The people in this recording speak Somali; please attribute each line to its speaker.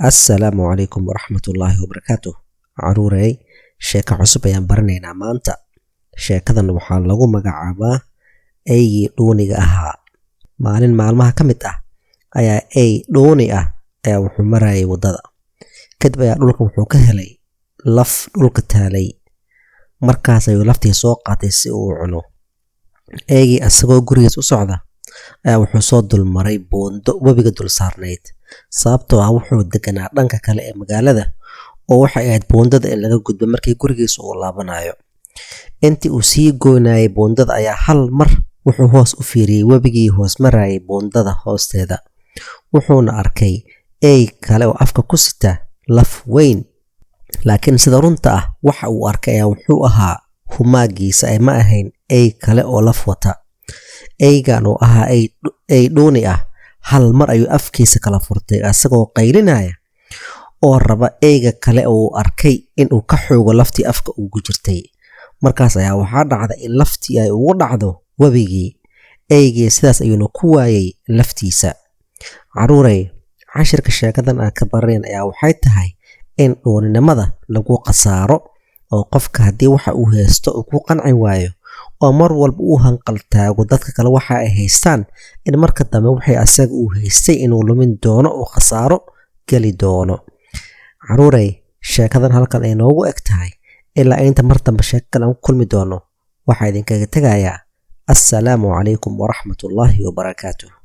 Speaker 1: Assalaamu calaykum waraxmatullaahi wabarakaatuh. Caruurey, sheeko cusub ayaan baranaynaa maanta. Sheekadan waxaa lagu magacaabaa Eygii Dhuuniga Ahaa. Maalin maalmaha ka mid ah ayaa ey dhuuni ah ayaa wuxuu marayay waddada. Kadib ayaa dhulka wuxuu ka helay laf dhulka taalay. Markaas ayuu laftii soo qaatay si uu u cuno. Eygii asagoo gurigiis u socda ayaa wuxuu soo dulmaray buundo webiga dul saarnayd, sababtoo ah wuxuu deganaa dhanka kale ee magaalada oo waxay ahayd buundada in laga gudbo markii gurigiisa uu laabanayo. Intii uu sii goynayay buundada ayaa hal mar wuxuu hoos u fiiriyey webigii hoos marayay buundada hoosteeda, wuxuuna arkay ey kale oo afka ku sita laf weyn. Laakiin sida runta ah, waxa uu arkay ayaa wuxuu ahaa humaagiisa ee ma ahayn ey kale oo laf wata. Eygan oo ahaa ey dhuuni ah hal mar ayuu afkiisa kala furtay asagoo qaylinaya oo raba eyga kale oo uu arkay inuu ka xoogo laftii afka ugu jirtay. Markaas ayaa waxaa dhacda in laftii ay ugu dhacdo webigii. Eygii sidaas ayuuna ku waayay laftiisa. Caruurey, cashirka sheekadan aan ka baranayn ayaa waxay tahay in dhuuninimada lagu khasaaro, oo qofka haddii waxa uu haysto uu ku qanci waayo oo mar walba uu hanqal taago dadka kale waxa ay haystaan, in marka dambe wixii asaga uu haystay inuu lumin doono oo khasaaro geli doono. Caruurey, sheekadan halkan ay noogu eg tahay. Ilaa inta mar dambe sheeko kale aan ku kulmi doono, waxaa idinkaga tegayaa assalaamu calaykum waraxmatullaahi wabarakaatuh.